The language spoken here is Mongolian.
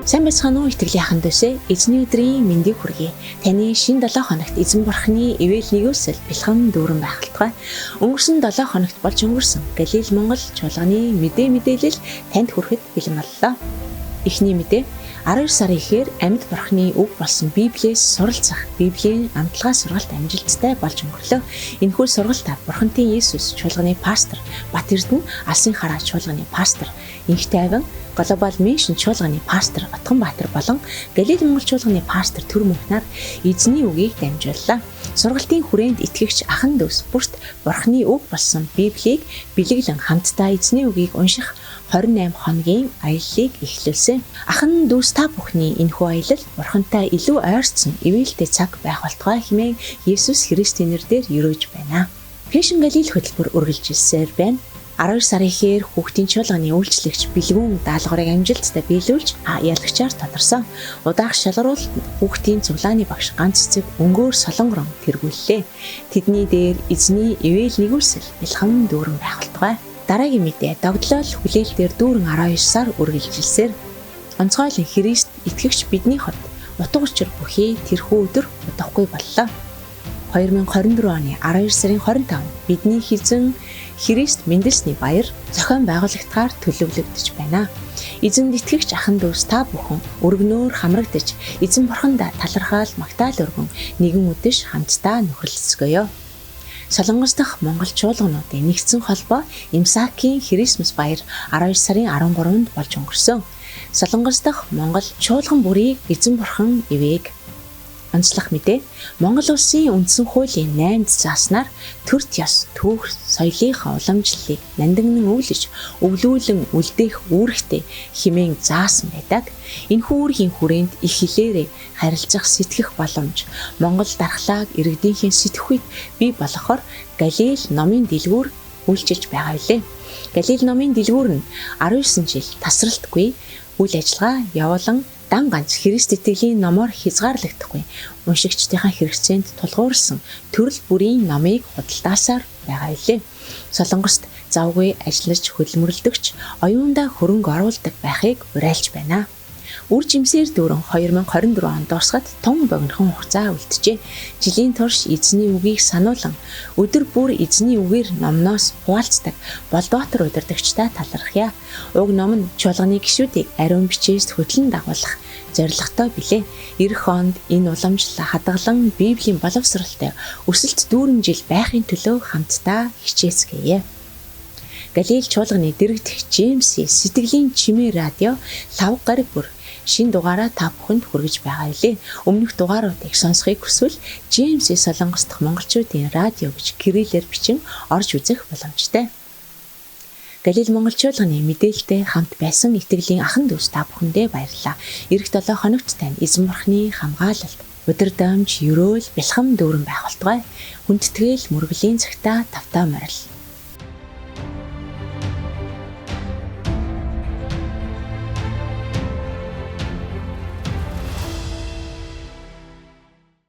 Сайн байцгаана уу итгэлийн аханд дүүсээ. Эзний өдрийн мэндийг хүргэе. Таны шинэ 7 хоногт эзэн бурхны ивэл нэгүсэл бэлхэм дүүрэн байх болтугай. Өнгөрсөн 7 хоногт болж өнгөрсөн Галил Монгол чуулганы мэдээ мэдээлэл танд хүрэхэд бэлэн боллоо. Эхний мэдээ 12 сарын ихээр амьд бурхны үг болсон Библиэс суралцах Библийн амталгаа сургалт амжилттай болж өнгөрлөө. Энэхүү сургалтаа Бурхантын Есүс чуулганы пастор Бат Эрдэнэ Алсын хараа чуулганы пастор Инх тайван Global Mission чуулганы пастор Отгонбаатар болон Галил Монгол чуулганы пастор Төр Мөнхнаар эзний үгийг дамжууллаа. Сургалтын хүрээнд итгэгч ахан дүүс бүрт Бурхны үг болсон Библийг бэлэглэн хамтдаа эзний үгийг унших 28 хоногийн аяллыг эхлүүлсэн. Ахан дүүс та бүхний энэхүү аялал Бурхантай илүү ойрцсон ивээлтэй цаг байх болтугай хэмээн Есүс Христийн нэрээр ерөөж байна. Фэшн Галил хөтөлбөр үргэлжилсээр байна. 12 сарын ихээр хүүхдийн чуулганы үйлчлэгч бэлгүүн даалгаврыг амжилттай биелүүлж ялагчаар тодорсон. Удаах шалгаруулалтанд хүүхдийн цуглааны багш ганц цэцэг өнгөөр солонгорон тэргүүллээ. Тэдний дээр эзний ивэл нэгүсэл бэлхэм дүүрэн байх болтугай. Дараагийн мэдээ догдлол хүлээлтээр дүүрэн 12 сар үргэлжилсээр онцгойлон Христ итгэгч бидний хувьд утга учир бүхий тэрхүү өдөр удахгүй боллоо. 2024 оны 12 сарын 25 бидний эзэн Христ мэндэлсний баяр зохион байгуулагдахаар төлөвлөгдөж байна. Эзэнд итгэгч ахан дүүс та бүхэн өргөнөөр хамрагдаж эзэн бурхандаа талархал магтаал өргөн нэгэн үдэш хамтдаа нөхөрлөцгөөе. Солонгос дахь Монгол чуулгануудын нэгдсэн холбоо Имсакийн Christmas баяр 12 сарын 13-нд болж өнгөрсөн. Солонгос дахь Монгол чуулган бүрийг эзэн бурхан ивээг. Онцлог мэдээ Монгол улсын үндсэн хуулийн 8-д зааснаар төрт ёс, түүх, соёлынхаа уламжлалыг нандинан өвлөж, өвлүүлэн үлдээх үүрэгтэй хэмээн заасан байдаг. Энэхүү үүргийн хүрээнд их хэлээрээ харилцах, сэтгэх боломж Монгол дархлааг иргэдийнхээ сэтгхүйд бий болгохоор Галил номын дэлгүүр үйлчилж байгаа билээ. Галил номын дэлгүүр нь 19 жил тасралтгүй үйл ажиллагаа явуулан дан ганц Христ итгэлийн номоор хязгаарлагдахгүй уншигчдийнхаа хэрэгцээнд тулгуурсан төрөл бүрийн номыг худалдаасаар байгаа билээ. Солонгост завгүй ажиллаж хөдөлмөрлөдөгч оюундаа хөрөнгө оруулдаг байхыг уриалж байна. Үр жимсээр дүүрэн 2024 онд дуусахад тун богинохон хугацаа үлджээ. Жилийн турш эзний үгийг сануулan өдөр бүр эзний үгээр номноос хуваалцдаг Болдбаатар удирдагчдаа талархъя. Уг ном нь чуулганы гишүүдийг ариун бичээс хөтлөн дагуулах зорилготой билээ. Ирэх онд энэ уламжлал хадгалан Библийн боловсралтай өсөлт дүүрэн жил байхын төлөө хамтдаа хичээцгээе. Галил чуулганы дэрэгдэх Джеймсийн сэтгэлийн чимээ радио лав гараг бүр шинэ дугаараа та бүхэнд хүргэж байгаа билээ. Өмнөх дугааруудыг сонсохыг хүсвэл Джеймсийн Солонгос дахь монголчуудын радио гэж кириллээр бичин орж үзэх боломжтой. Галил Монгол чуулганы мэдээлэлтэй хамт байсан итгэлийн ахан дүүс та бүхэндээ баярлалаа. Ирэх 7 хоногт тань эзэн бурхны хамгаалалт, удирдамж, ерөөл, бэлхэм дүүрэн байх болтугай. Хүндэтгэл мөргөлийн цагтаа тавтаа морил.